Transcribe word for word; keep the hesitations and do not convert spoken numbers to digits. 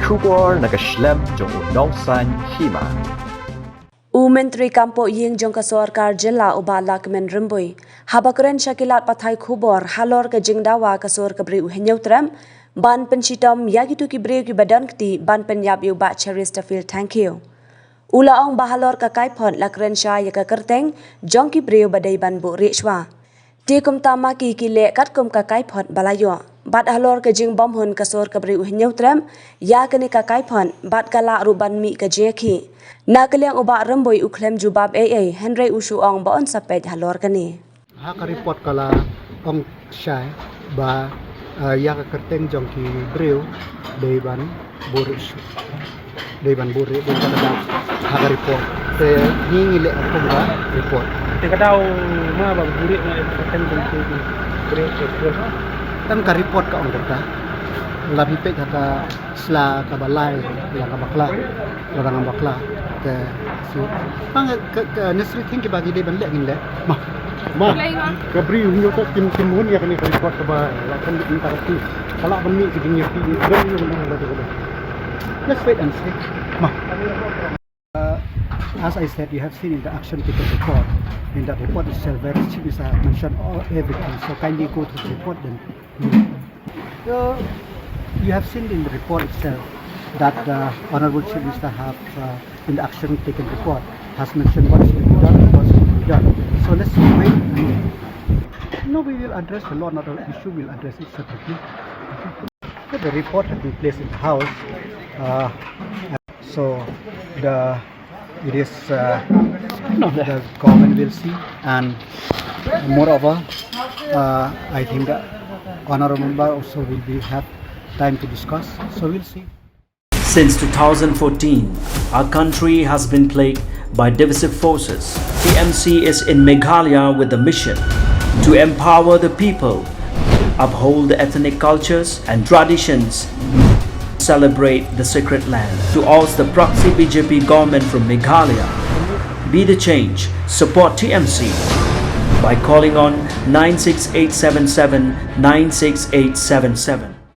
Khubor na ka shlem jong u nongsan hima. U Myntri Kam Pohïing jong ka Sorkar Jylla u Bah Lahkmen Rymbui haba kren sha ki lad pathai khubor halor ka jingdawa ka sur ka Bri u Hynñiewtrep ban pynshitom ïa kito ki briew kiba don kti ban pynïap ïa u Bah Cheristerfield Thangkhiew. U la ong ba halor ka kaiphod la kren shai ïa ka kyrteng jong ki briew ba dei ban buhrieh shuwa. Te kumta ma ki ki leh katkum ka kaiphod ba la ïoh. Bad halor ka jingbymhun ka sur ka Bri u Hynñiewtrep ïa kane ka kaiphod bad ka lah ruh ban mih ka jingïakhih. Na ka liang u Bah Rymbui u khlem jubab ei ei hynrei u shu ong ba un sa peit halor kane. Ha ka report ka la ong shai ba, ah, ïa ka kyrteng jong ki briew dei ban buhrieh shuh. Dei ban buhrieh, dei ban buhrieh ha ka report. Te ngi ngi leh katkum ka report. Te ka daw ma ba buhrieh na ka kyrteng jong ki briew. Tang ka report ka ong kata. Lada phi peit ha ka sla kaba lai, la kaba kla, la kaba kla. Te si. Tang ka, ka necessary thing kiba ngi dei ban leh ngin leh. Ma. Ma. Ka Bri u Hynñiewtrep kim, kim hun ïa kane ka report kaba la kan interactive. Ka lah ban mih ka jingïakhih. Let's wait and see. Ma. Uh, as I said, you have seen in the action taken report. In that report itself, where the Chief Minister have mentioned all, everything. So kindly go through the report then. So, you have seen in the report itself that the Honorable Chief Minister have, uh, in the action taken report, has mentioned what is to be done and what is to be done. So let's wait. No, we will address the law and order issue, we'll address it separately. Okay. The report has been placed in the House. Uh, so the, it is, uh, the government will see, and moreover, uh, I think the honorable member also will be have time to discuss. So we'll see. Since two thousand fourteen, our country has been plagued by divisive forces. T M C is in Meghalaya with the mission to empower the people, uphold the ethnic cultures and traditions, celebrate the sacred land. To oust the proxy B J P government from Meghalaya, be the change, support T M C by calling on nine six eight seven seven nine six eight seven seven.